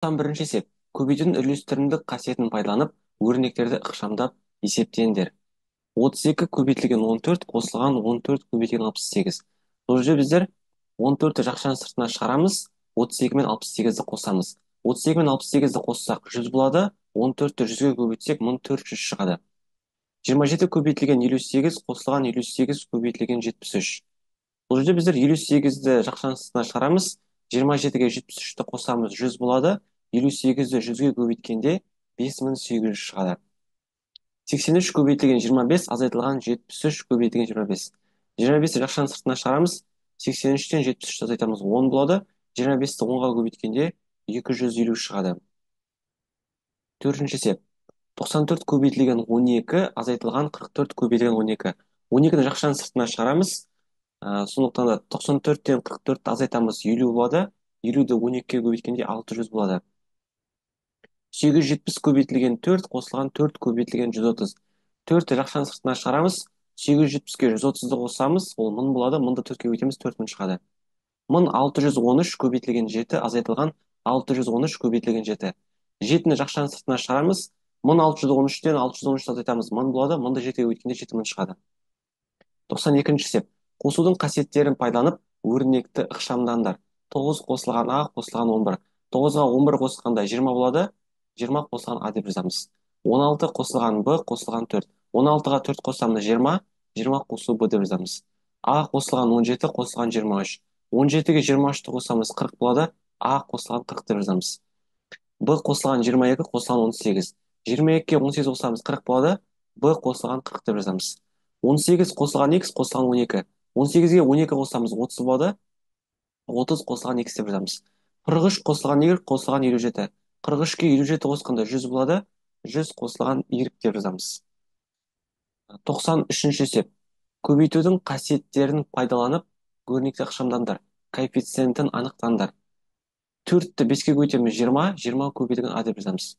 91-ші есеп. Көбейтудің үлестірімдік қасиетін пайдаланып, өрнектерді ықшамдап есептеңдер. 32 көбейтілген 14 қосылған 14 көбейтілген 68. Бұл жерде біздер 14-ті жақшаның сыртына шығарамыз, 32 мен 68-ді қосамыз. 32 мен 68-ді қоссақ 100 болады, 14-ті 100-ге көбейтсек 1400 шығады. 27 көбейтілген 58 қосылған 58 көбейтілген 73. Бұл жерде біздер 58-ді жақшаның сыртына шығарамыз, 27-ге 73-ті қосамыз, 100 болады, 58-ді 100-ге көбейткенде 5800 шығады. 83 көбейтілген 25 азайтылған 73 көбейтілген 25. 25-ті жақшаның сыртына шығарамыз, 83-тен 73-ті азайтамыз, 10 болады, 25-ті 10-ға көбейткенде 250 шығады. Төртінші есеп. 94 көбейтілген 12 азайтылған 44 көбейтілген 12. 12-ні жақшаның сыртына шығарамыз. Сондықтан да 94-тен 44-ті азайтамыз, 50 болады. 50-ді 12-ге көбейткенде 600 болады. 870 көбейтілген 4 қосылған 4 көбейтілген 130. 4-ті жақшаның сыртына шығарамыз. 870-ке 130-ды қосамыз, ол 1000 болады. 1000-ды 4-ке көбейтеміз, 4000 шығады. 1613 көбейтілген 7 азайтылған 613 көбейтілген 7. 7-ні жақшаның сыртына шығарамыз. 1613-тен 613-ті азайтамыз, 1000 болады. 1000-ды 7-ге көбейткенде 7000 шығады. 92-ші есеп. Қосудың қасиеттерін пайдаланып, өрнекті ықшамдаңдар. 9 қосылған А қосылған 11. 9-ға 11 қосқанда 20 болады. 20 қосылған А деп жазамыз. 16 қосылған Б қосылған 4. 16-ға 4 қосамыз 20, 20 қосу Б деп жазамыз. А қосылған 17 қосылған 23. 17-ге 23-ті қосамыз 40 болады. А қосылған 40 деп жазамыз. Б қосылған 22 қосылған 18. 22-ге 18 қосамыз 40 болады. Б қосылған 40 деп жазамыз. 18 қосылған X қосылған 12. 18-ге 12 қосамыз 30 болады. 30 қосылған X деп жазамыз. 43 қосылған Y қосылған 57. 43-ке 57 қосқанда 100 болады. 100 қосылған Y деп жазамыз. 93-ші есеп. Көбейтудің қасиеттерін пайдаланып, өрнекті ықшамдаңдар. Коэффициентін анықтаңдар. 4-ті 5-ке көбейтеміз 20, 20 көбейтілген А деп жазамыз.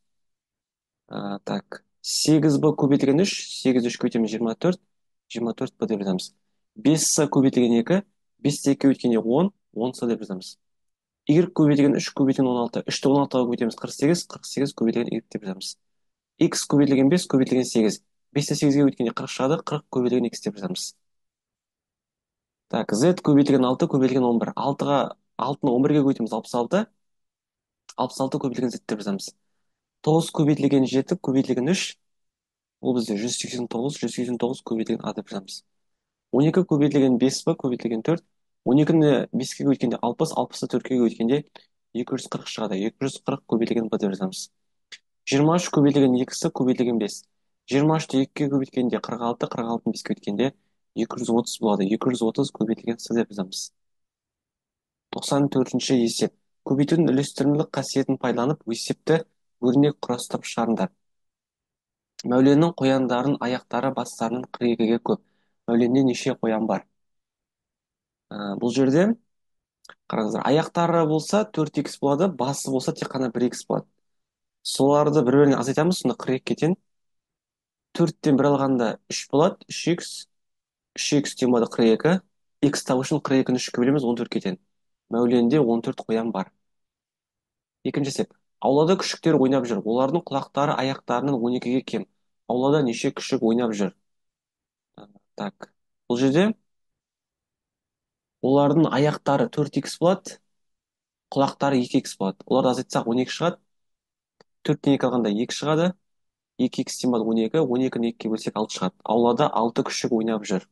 Так, 8Б көбейтілген 3, 8 3 көбейтеміз 24, 24 Б деп жазамыз. 5С көбейтілген 2, 5 2 көбейткенде 10, 10С деп жазамыз. Y көбейтілген 3 көбейтілген 16, 3-ті 16-ға көбейтеміз 48, 48 көбейтілген Y деп жазамыз. X көбейтілген 5 көбейтілген 8, 5-ті 8-ге көбейткенде 40 шығады, 40 көбейтілген X деп жазамыз. Так, Z көбейтілген 6 көбейтілген 11, 6-ға 6-ны 11-ге көбейтеміз 66, 66 көбейтілген Z деп жазамыз. 9 көбейтілген 7 көбейтілген 3, ол бізде 189, 189 көбейтілген А деп жазамыз. 12 көбейтілген 5 Б көбейтілген 4, 12-ні 5-ке көбейткенде 60, 60-ты 4-ке көбейткенде 240 шығады. 240 көбейтілген Б деп жазамыз. 23 көбейтілген 2С көбейтілген 5. 23-ті 2-ге көбейткенде 46, 46-ны 5-ке көбейткенде 230 болады. 230 көбейтілген С деп жазамыз. 94-ші есеп. Көбейтудің үлестірімділік қасиетін пайдаланып, есепті өрнек құрастырып шығарыңдар. Мәуленнің қояндарының аяқтары бастарынан 42-ге көп. Мәуленде неше қоян бар? Бұл жерде қараңыздар, аяқтары болса 4х болады, басы болса тек қана 1х болады. Соларды бір-біріне азайтамыз, сонда 42-ге тең. 4-тен 1 алғанда 3 болады, 3х, 3х тең болады 42. Х табу үшін 42-ні 3-ке бөлеміз, 14-ге тең. Мәуленде 14 қоян бар. Екінші есеп. Аулада күшіктер ойнап жүр. Олардың құлақтары аяқтарынан 12-ге кем. Аулада неше күшік ойнап жүр? Так, бұл жерде олардың аяқтары 4х болады, құлақтары 2х болады. Оларды азайтсақ 12 шығады. 4-тен 2 алғанда 2 шығады. 2х тең болады 12, 12-ні 2-ге бөлсек 6 шығады. Аулада 6 күшік ойнап жүр.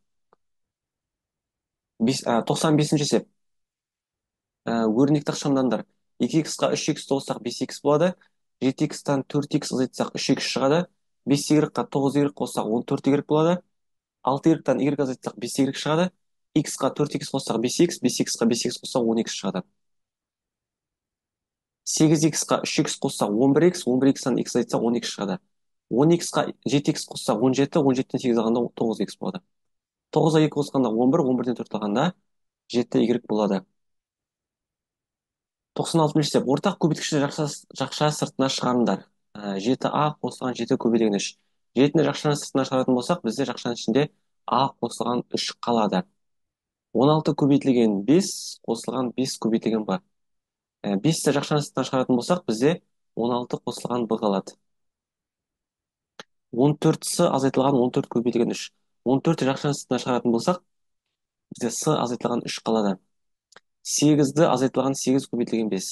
95-ші есеп. Өрнекті ықшамдаңдар. 2х-қа 3х қоссақ 5х болады. 7х-тан 4х азайтсақ 3х шығады. 5y-қа 9y қоссақ 14y болады. 6y-тан y азайтсақ 5y шығады. X-қа 4х қоссақ 5х, 5х-қа 5х қоссақ 10х шығады. 8х-қа 3х қоссақ 11х, 11х-тан x азайтсақ 10х шығады. 10х-қа 7х қоссақ 17, 17-тен 8 алғанда 9х болады. 9-ға 2 қосқанда 11, 11-ден 4 алғанда 7y болады. 96-шы есеп. Ортақ көбейткішті жақша сыртына шығарыңдар. 7а қосылған 7 көбейтілген 3. 7-ні жақшаның сыртына шығаратын болсақ, бізде жақшаның ішінде а қосылған 3 қалады. 16 көбейтілген 5 қосылған 5 көбейтілген б. Бесті жақшаның сыртына шығаратын болсақ, бізде 16 қосылған б қалады. 14 с азайтылған 14 көбейтілген 3. 14 жақшаның сыртына шығаратын болсақ, бізде с азайтылған 3 қалады. 8-ді азайтылған 8 көбейтілген 5.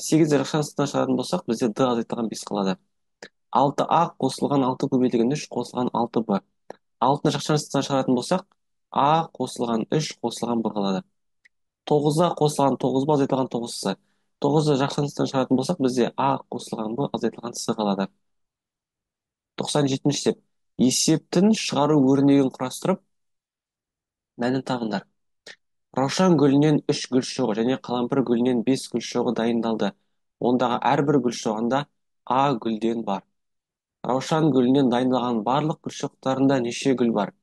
8-ді жақшаның сыртына шығаратын болсақ, бізде д азайтылған 5 қалады. 6а қосылған 6 көбейтілген 3 қосылған 6б. 6-ны жақшаның сыртына шығаратын болсақ, а қосылған 3 қосылған б қалады. 9а қосылған 9 б азайтылған 9 с. 9-ды жақшаның сыртына шығаратын болсақ, бізде а қосылған б азайтылған с қалады. 97-ші есеп. Есептің шығару өрнегін құрастырып, мәнін табыңдар. Раушан гүлінен 3 гүл шоғы және қалампыр гүлінен 5 гүл шоғы дайындалды. Ондағы әрбір гүл шоғында а гүлден бар. Раушан гүлінен дайындалған барлық гүл шоқтарында неше гүл бар?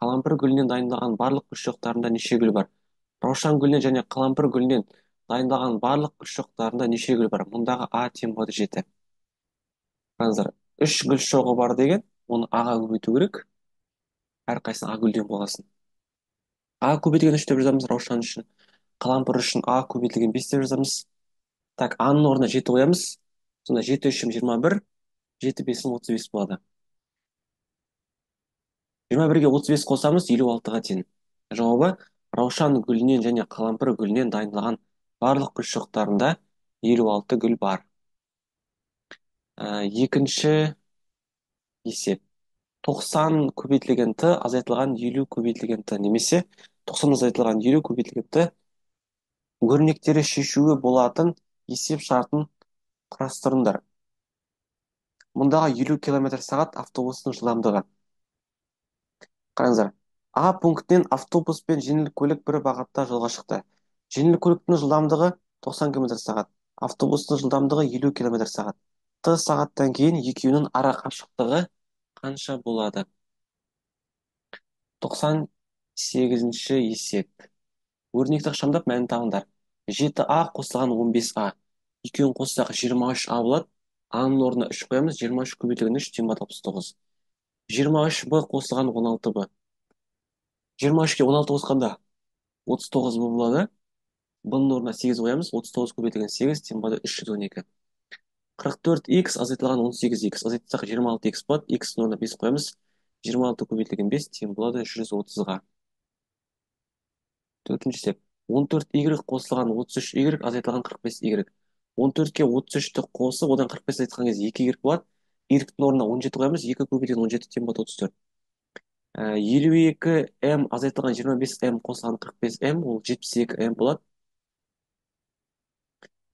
Қалампыр гүлінен дайындалған барлық гүл шоқтарында неше гүл бар? Раушан гүлінен және қалампыр гүлінен дайындалған барлық гүл шоқтарында неше гүл бар? Мұндағы а тең болады 7. Қараңыздар, 3 гүл шоғы бар деген, оны а-ға көбейту керек. Әрқайсысын а гүлден болғасын. А көбейтілген 3 деп жазамыз раушан үшін. Қалампыр үшін а көбейтілген 5 деп жазамыз. Так, а-ның орнына 7 қоямыз. Сонда 7 үшім 21, 7 бесім 35 болады. 21-ге 35 қосамыз, 56-ға тең. Жауабы раушан гүлінен және қалампыр гүлінен дайындалған барлық гүл шоқтарында 56 гүл бар. Екінші есеп. 90 көбейтілген т азайтылған 50 көбейтілген т немесе 90 азайтылған 50 көбейтілген т өрнектері шешуі болатын есеп шартын құрастырыңдар. Мұндағы 50 километр сағат автобустың жылдамдығы. Қараңыздар, А пунктінен автобус пен жеңіл көлік бір бағытта жолға шықты. Жеңіл көліктің жылдамдығы 90 километр сағат, автобустың жылдамдығы 50 километр сағат. Т сағаттан кейін екеуінің ара қашықтығы қанша болады? 98-ші есеп. Өрнекті ықшамдап мәнін табыңдар. 7А қосылған 15А. Екеуін қоссақ 23А болады. А-ның орнына 3 қоямыз. 23 көбейтілген 3 тең болады 69. 23Б қосылған 16Б. 23-ке 16 қосқанда 39Б болады. Б-ның орнына 8 қоямыз. 39 көбейтілген 8 тең болады 312. 44х азайтылған 18х. Азайтсақ 26х болады. Х-ның орнына 5 қоямыз. 26 көбейтілген 5 тең болады 130-ға. Төртінші есеп. 14y қосылған 33y азайтылған 45y. 14-ке 33-ті қосып, одан 45 азайтқан кезде 2y болады. Y-тің орнына 17 қоямыз. 2 көбейтілген 17 тең болады 34. 52m азайтылған 25m қосылған 45m, ол 72m болады.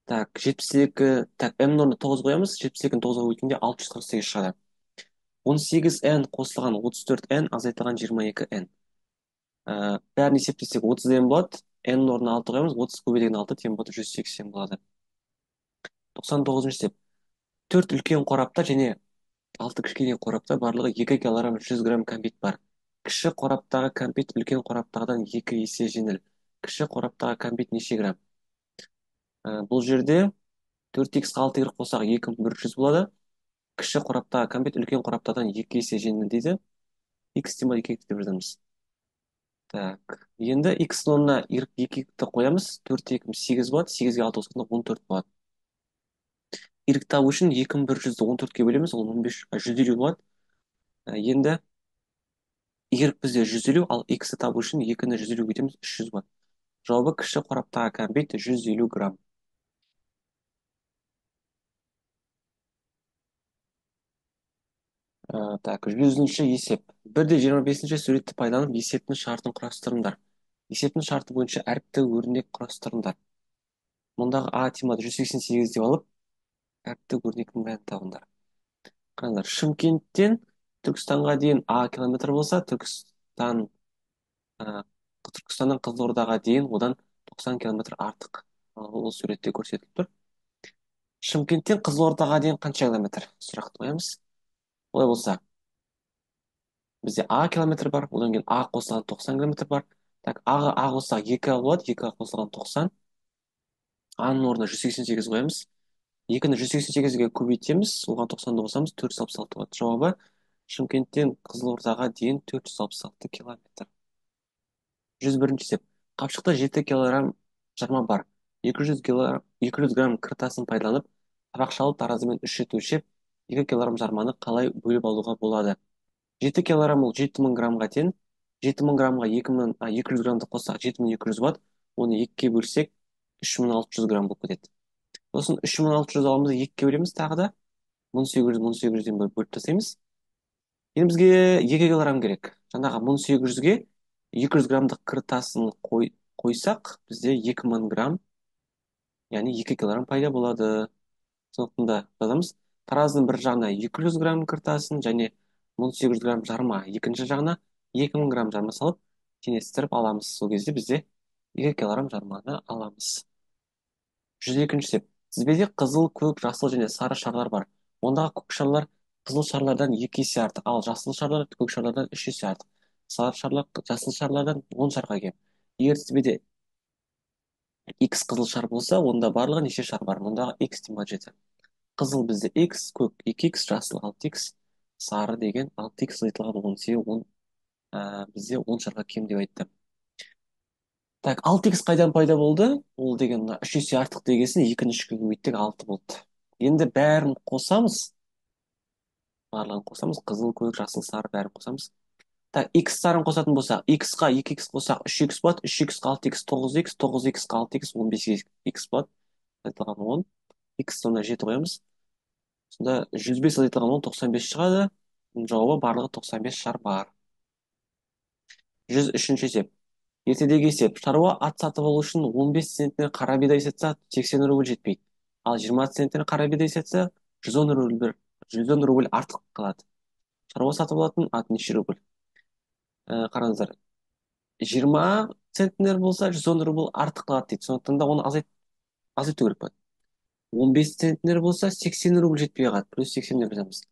Так, 72, так, m-нің орнына 9 қоямыз. 72-ні 9-ға көбейткенде 648 шығады. 18n қосылған 34n азайтылған 22n. Бәрін есептесек 30m болады. N-нің орнына 6 қоямыз. 30 көбейтілген 6 тең болады 180 болады. 99-шы есеп. 4 үлкен қорапта және 6 кішкене қорапта барлығы 2 килограмм 100 грамм кәмпит бар. Кіші қораптағы кәмпит үлкен қораптағыдан 2 есе жеңіл. Кіші қораптағы кәмпит неше грамм? Бұл жерде төрт икс алты y қоссақ екі мың бір жүз болады. Кіші қораптағы кәмпит үлкен қораптағыдан 2 есе жеңіл дейді. Х тең болады екі икс деп жазамыз. Так, енді х орнына екі иксті қоямыз. Төрт екі сегіз болады. Сегізге алты қосқанда он төрт болады. Y табу үшін екі мың бір жүзді он төртке бөлеміз, ол он бес, жүз елу болады. Енді Y бізде жүз елу, ал X-ті табу үшін екіні жүз елуге көбейтеміз, үш жүз болады. Жауабы кіші қораптағы кәмпит жүз елу грамм. Так, 100-ші есеп. Бір де жиырма бесінші суретті пайдаланып, есептің шартын құрастырыңдар. Есептің шарты бойынша әріпті өрнек құрастырыңдар. Мұндағы А тең болады жүз сексен сегіз деп алып, әріпті өрнектің мәнін табыңдар. Қараңдар, Шымкенттен Түркістанға дейін А километр болса, Түркістаннан Қызылордаға дейін одан 90 километр артық. Ол суретте көрсетіліп тұр. Шымкенттен Қызылордаға дейін қанша километр? Сұрақты қоямыз. Олай болса, бізде А километр бар, одан кейін А қосылған 90 километр бар. Так, А-ға А қоссақ екі А болады, екі А қосылған 90. А-ның орнына жүз сексен сегіз қоямыз. Екіні жүз сексен сегізге көбейтеміз, оған тоқсанды қосамыз, төрт жүз алпыс алты болады. Жауабы Шымкенттен Қызылордаға дейін төрт жүз алпыс алты километр. Жүз бірінші есеп. Қапшықта 7 килограмм жарма бар. 200 200 грамм кір тасын пайдаланып, табақшалы таразымен үш рет өлшеп, 2 килограмм жарманы қалай бөліп алуға болады? 7 килограмм ол 7000 граммға тең. 7000 граммға 200 граммды қоссақ 7200 болады. Оны екіге бөлсек 3600 грамм болып кетеді. Сосын 3600 аламыз, екіге бөлеміз тағы да. 1800, 1800-ден бөліп тастаймыз. Енді бізге 2 килограмм керек. Жаңағы 1800-ге 200 граммдық кір тасын қойсақ, бізде 2000 грамм, яғни 2 килограмм пайда болады. Сондықтан да жазамыз. Таразының бір жағына 200 грамм кір тасын және 1800 грамм жарма, екінші жағына 2000 грамм жарма салып, теңестіріп аламыз. Сол кезде бізде 2 килограмм жарманы аламыз. 102-ші есеп. Тізбеде қызыл, көк, жасыл және сары шарлар бар. Ондағы көк шарлар қызыл шарлардан 2 есе артық, ал жасыл шарлар көк шарлардан 3 есе артық. Сары шарлар жасыл шарлардан 10 шарға кем. Егер тізбеде X қызыл шар болса, онда барлығы неше шар бар? Мұндағы X тең болады 7. Қызыл бізде X, көк 2X, жасыл 6X, сары деген 6X азайтылған 10 себебі 10, бізде 10 шарға кем деп айтты. Так, 6X қайдан пайда болды? Ол деген мына 3 есе артық дегесін екіні үшке көбейттік 6 болды. Енді бәрін қосамыз. Барлығын қосамыз. Қызыл, көк, жасыл, сары бәрін қосамыз. Так, X сарын қосатын болсақ, X-қа 2X қоссақ 3X болады, 3X-қа 6X 9X, 9X-қа 6X 15X болады. Азайтылған 10. X сонда 7 қоямыз. Сонда 105 азайтылған 10, 95 шығады. Жауабы барлығы 95 шар бар. 103-ші есеп. Ертедегі есеп. Шаруа ат сатып алу үшін 15 центнер қара бидай сатса, 80 рубль жетпейді. Ал 20 центнер қара бидай сатса, 110 рубль, 110 рубль артық қалады. Шаруа сатып алатын ат неше рубль? Қараңыздар. 20 центнер болса, 110 рубль артық қалады дейді. Сондықтан да оны азайту керек болады. 15 центнер болса, 80 рубль жетпей қалады. Плюс 80 деп жазамыз.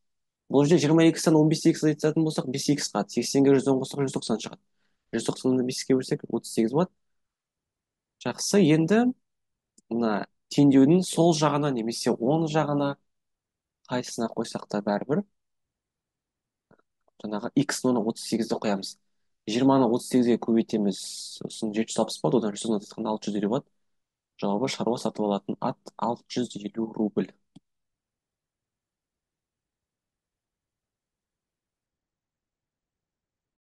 Бұл жерде жиырма екі сан он бес икс азайтатын болсақ, бес икс қалады. 80-ге 110 қоссақ, 190 шығады. 190-ды беске бөлсек, 38 болады. Жақсы, енді мына теңдеудің сол жағына немесе оң жағына қайсысына қойсақ та бәрібір жаңағы икс ноль 38-ді қоямыз. 20-ны 38-ге көбейтеміз, сосын 760 болады, одан 110 азайтқанда 650 болады. Жауабы шаруа сатып алатын ат 650 рубль.